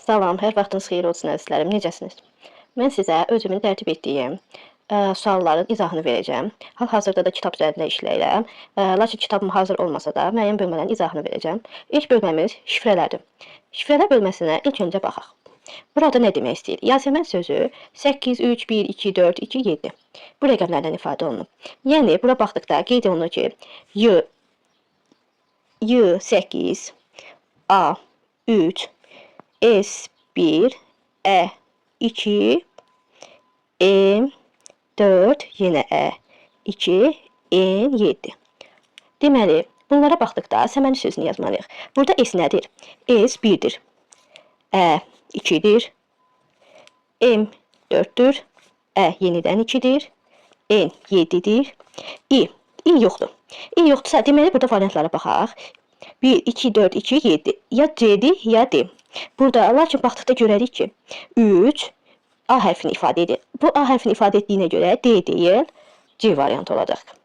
Salam, hər vaxtınız xeyir olsun əzizlərim. Necəsiniz? Mən sizə özümün tərtib etdiyim sualların izahını verəcəm. Hal-hazırda da kitab üzərində işləyirəm. Lakin kitabım hazır olmasa da müəyyən bölmələrin izahını verəcəm. İlk bölməmiz şifrələrdir. Şifrələr bölməsinə ilk öncə baxaq. Burada nə demək istəyir? Yasəmən sözü 8, 3, 1, 2, 4, 2, 7. Bu rəqəmlərdən ifadə olunub. Yəni bura baxdıqda qeyd olunur ki, Y, Y 8, A 3, S1, E 2, M 4, yenə E 2, N 7. Deməli, bunlara baxdıqda səməni sözünü yazmalıyıq. Burada S nədir? S 1-dir. E 2-dir. M 4-dür. E yenidən 2-dir. N 7-dir. I. I yoxdur. I yoxdursa, deməli burada variantlara baxaq. 1, 2, 4, 2, 7. Ya C-dir, ya D. Burada lakin baxdıqda görərik ki, 3 A hərfini ifadə edir. Bu A hərfini ifadə etdiyinə görə D deyil, C variantı olacaq.